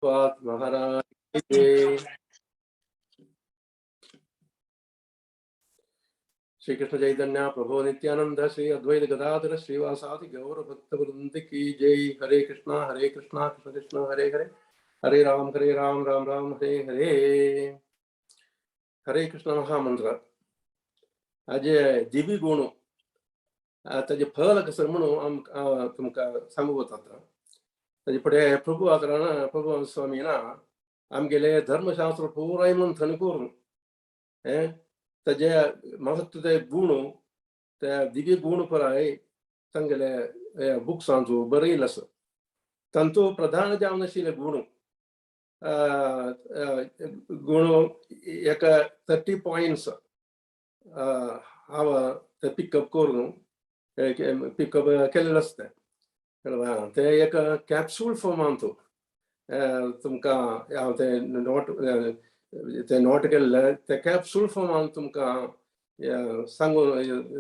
महाराज की जय। श्री कृष्ण चैतन्य प्रभु नित्यानंद श्री अद्वैत गदाधर श्रीवासादि गौर भक्त वृंद की जय। हरे कृष्णा कृष्ण कृष्ण हरे हरे, हरे राम राम राम हरे हरे। हरे कृष्ण महामंत्र आजे दिव्य गुण ताजे फल कसं म्हणून आमकां तुमकां सांगू वता। ताजे फुडें प्रभु आदरान प्रभु स्वामीना आमगेले धर्मशास्त्र पुराय मंथन करून ताजे महत्व ते गुण त्या दिव्य गुण पुराय तांगेले बुक्सांचो बरयलें आसा। तांचो प्रधान जावन आशिल्ले गुण गुण एका 30 पॉयंट्स हांव ते पिकअप करून पिकअप केल्लें आसता। ते एक कॅप्सूल फॉर्मांत तुमकां हांव ते नोट ते नोट केल्ले ते कॅप्सूल फॉर्मान तुमकां सांगू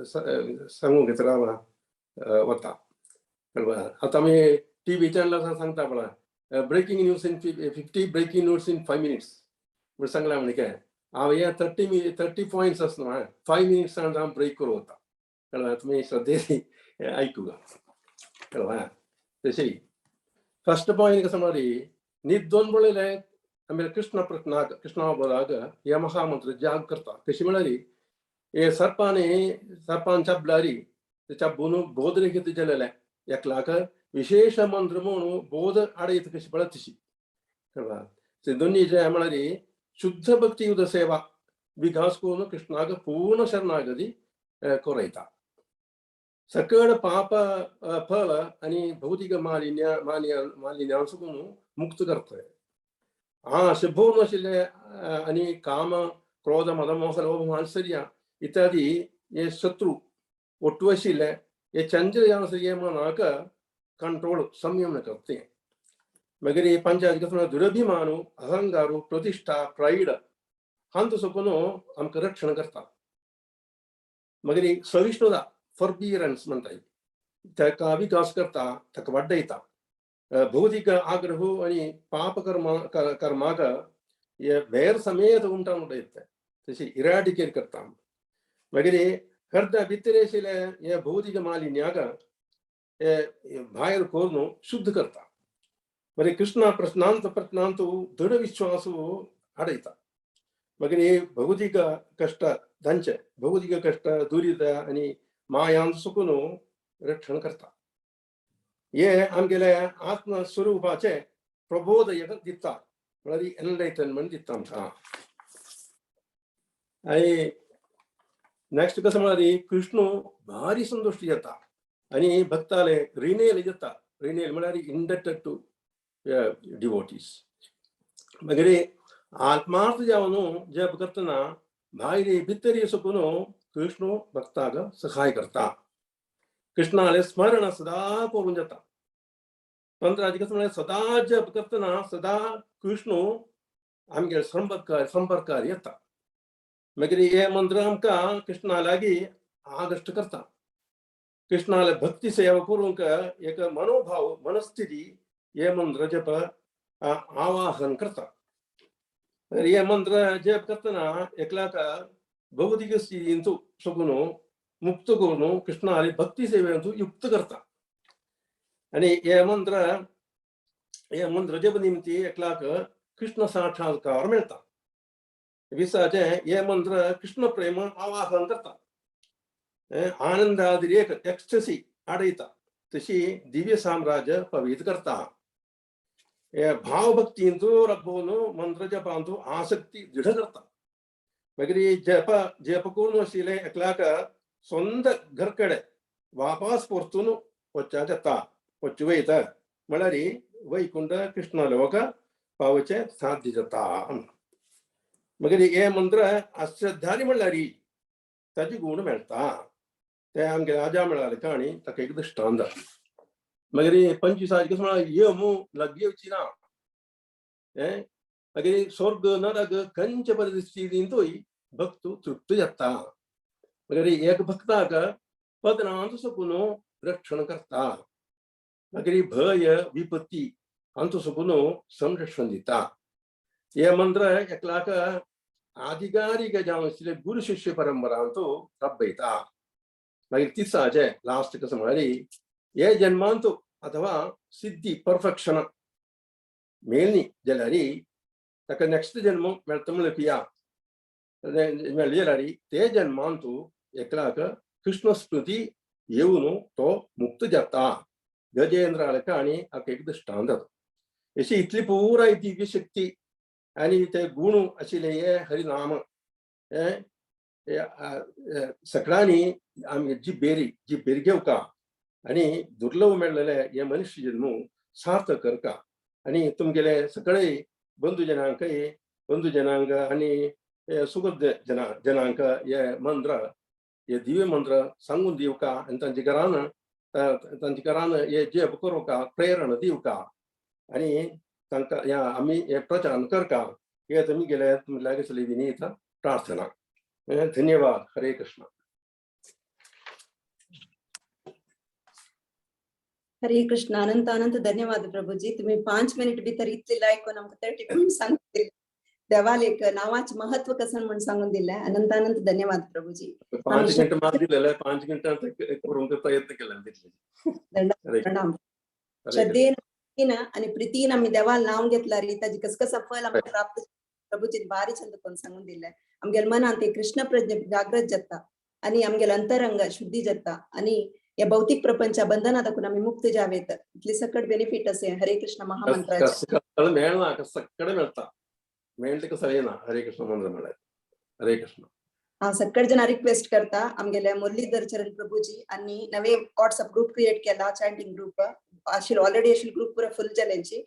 सांगूंक घेतला वता। आतां आमी टीव्ही चॅनल सांगता पळय, breaking news in 50 breaking news in 5 minutes म्हण सांगलां। म्हण काय हांव हे 30 पॉयंट्स आसा न्हू, 5 मिनिट्सान हांव ब्रेक करूं वता। कळ्ळें? तुमी श्रद्धेन आयकुया। कळ्ळें? तशी फर्स्ट पॉयंट कसं म्हळ्यार निद्दोन पळयलें आमगे कृष्ण प्रश्नाक कृष्णा बराग हे महामंत्र जाग करता। कशी म्हळ्यार हे सर्पांनी सर्पान चाबल्यारी ते चाबून बोध रेखीत गेलेले एकलाक विशेष मंत्र म्हणून बोध आडयत कशी पळय तशी। कळ्ळें? ते दोन्ही जे म्हळ्यार शुद्ध भक्तियुत सेवा विकास करून कृष्णाक पूर्ण शरणागती कोरयता। सकळ पाप फल आणि भौतिक मालिन्य मालिन्य मालिन्यांसून मुक्त करतय। हा शुभोन आशिल्ले आणि काम क्रोध मद मोह लोभ मात्सर्य इत्यादी हे शत्रू ಒಟ್ಟು आशिल्ले हे चंचल जावन हे मनाक कंट्रोल संयम करते। मगीर पंचायत कसं दुरभिमानु अहंकारू प्रतिष्ठा प्राईड हांचो सकून आमकां रक्षण करता। मगीर सहिष्णुता फॉरबियरन्स म्हणटाय ताका विकास करता, ताका वाडयता। भौतिक आग्रह आनी पाप कर्म कर्माक हे वेर समेत उमटावन उडयता, तशी इराडिकेट करता। मागीर हृदय भितर आशिल्ले हे भौतिक मालिन्याक हे भायर करून शुद्ध करता। मागीर कृष्णा प्रश्नांत प्रश्नांत दृढ विश्वास हाडयता। मागीर हे भौतिक कश्ट तांचे भौतिक कश्ट दुरीत आनी मायान सुकून रक्षण करता। हे आमगेले आत्मस्वरूपाचे प्रबोध एक दिता, म्हळ्यार एनलायटनमेंट दिता आमकां। आनी नेक्स्ट कसं म्हळ्यार कृष्ण भारी संतुश्ट जाता आनी भक्ताले रिनेल जाता। रिनेल म्हळ्यार इंडेटेड टू डिवोटीज। मागीर आत्मार्थ जावन जप करतना भायर भितर सकून कृष्ण भक्ताक सहाय करता। कृष्णाले स्मरण सदा करून जाता। 15 कसं म्हळ्यार सदा जप करतना सदा कृष्ण आमगे संपर्कार येता। मागीर हे मंत्र आमकां कृष्णा लागीं आगश्ट करता। कृष्णाले भक्ती सेवा करूंक एक मनोभाव मनस्थिती हे मंत्र जप आवाहन करता। हे मंत्र जप करतना एकलाक भौतिक स्थितींतु सकून मुक्त करून कृष्णाले भक्ती सेवेंतु युक्त करता। आनी हे मंत्र जप निमित्ती एकलाक कृष्ण साक्षात्कार मेळटा। विसाचे हे मंत्र कृष्ण प्रेम आवाहन करता, आनंदादिरेक एक्स्टसी हाडयता, तशी दिव्य साम्राज्य पवित्र करता। हे भावभक्तींतु रब्बोन मंत्र जपांतु आसक्ती दृढ करता। मागीर जप जप करून आशिल्ले एकल्याक स्वंत घर कडेन वापस परतून वच्चा जाता, वच्चू वयता म्हळ्यार वैकुंठ कृष्ण लोक पावचें साध्य जाता। मागीर हे मंत्र अश्रद्धारी म्हणल्यार ताजे गुण मेळटा। ते आमगे राजा म्हळ्यार काणी ताका एक दृश्टांत। मागीर 25 कसं म्हळ्यार यमू लागीं येवची ना, मागीर स्वर्ग नरक खंयचे परिस्थितींतूय भक्त तृप्त जाता। मागीर एक भक्ताक पदनांत सकून रक्षण करता। मागीर भय विपत्ती अंतु सुकून संरक्षण दिता. हे मंत्र एकलाक आधिकारिक जावन आशिल्ले गुरु शिष्य परंपरांतु रब्बयता. मागीर तिसाचे लास्ट कसं म्हळ्यार हे जन्मांतु अथवा सिद्धी परफेक्शन मेळनी जाल्यार ताका नेक्स्ट जन्म मेळटा म्हणल्यार मेळ्ळी जाल्यार ते जन्मांतु एकलाक कृष्ण स्मृती येवन तो मुक्त जाता. गजेंद्रालक आणि हाका एक दृष्टांत. अशी इतली पुराय दिव्य शक्ती आणि ते गुण आशिल्ले हे हरिनाम हे सगळ्यांनी आमी जी बेरी जी बेरी घेवका आणि दुर्लभ मेळ्ळेले हे मनुष्य जन्म सार्थ करका. आणि तुमगेले सगळे बंधुजनांकय बंधुजनांक आणि सुहृद जनांक हे मंत्र हे दिव्य मंत्र सांगून दिवका आणि तांचे घरान हे जप करूका प्रेरणा दिवका आणि तांकां ह्या आमी हे प्रचार करका. हे तुमी गेले लागीं विनीत प्रार्थना. धन्यवाद. हरे कृष्ण. हरे कृष्ण. अनंत अनंत धन्यवाद प्रभुजी. तुम्ही 5 मिनिट भितर इतले आयकून आमकां 30 मिनिट सांगून दिले. देवालेक नावाचे महत्व कसं म्हणून सांगून दिले. अनंत अनंत धन्यवाद प्रभुजी. 5 मिनिटं मार दिलेले, 5 मिनिटां करूंक प्रयत्न केला तितले. हरे प्रणाम. हरे. श्रद्धेन भक्तीन आणि प्रीतीन आम्ही देवाला नाव घेतला रे, ताजी कसकसा फल आमकां प्राप्त प्रभुजीन भारी चंद कोण सांगून दिले. आमगेले मनांत ते कृष्ण प्रज्ञ जागृत जाता आणि आमगेले अंतरंग शुद्धी जाता आणि या भौतिक प्रपंचा बंधनातून आम्ही मुक्त जावेत. इतले सकट बेनिफिट असे हरे कृष्ण महामंत्राचे. कसं मेळना, सगळे मेळता, मेळटे कसं येना हरे कृष्ण मंत्र म्हळ्यार. हरे कृष्ण. हांव सकट जण रिक्वेस्ट करता, आमगेले मुरलीधर चरण प्रभुजी आणि नवे व्हॉट्सअप ग्रुप क्रिएट केला, चॅन्टिंग ग्रुप आशिल. ऑलरेडी आशिल ग्रुप पुरा फुल जाल्यांची.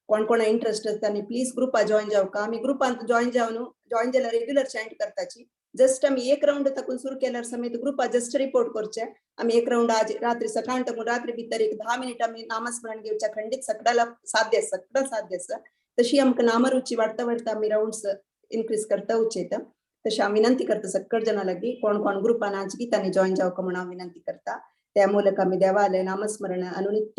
कोण कोण इंटरेस्ट आसता आनी प्लीज ग्रुपा जॉईन जावका. आमी ग्रुपांत जॉईन जावन जॉईन जाल्यार रेग्युलर चॅन्ट करताची. जस्ट आमी एक राउंड ताकून सुरू केल्यार समेत ग्रुपा जस्ट रिपोर्ट करचे. आमी एक राउंड आज रात्री सकाळ टाकून रात्री भितर एक 10 मिनिट आमी नामस्मरण घेवच्या. खंडीत सगळ्याला साध्य आसा, सगळं साध्य आसा. तशी आमकां नामरुची वाडता वाडता आमी राउंड्स इन्क्रीज करता उचेत. तशें हांव विनंती करता सकट जणां लागीं, कोण कोण ग्रुपान आजगी तांणी जॉईन जावका म्हणून हांव विनंती करता. त्या ಮೂಲಕ आमी देवाले नामस्मरण अनुनित्य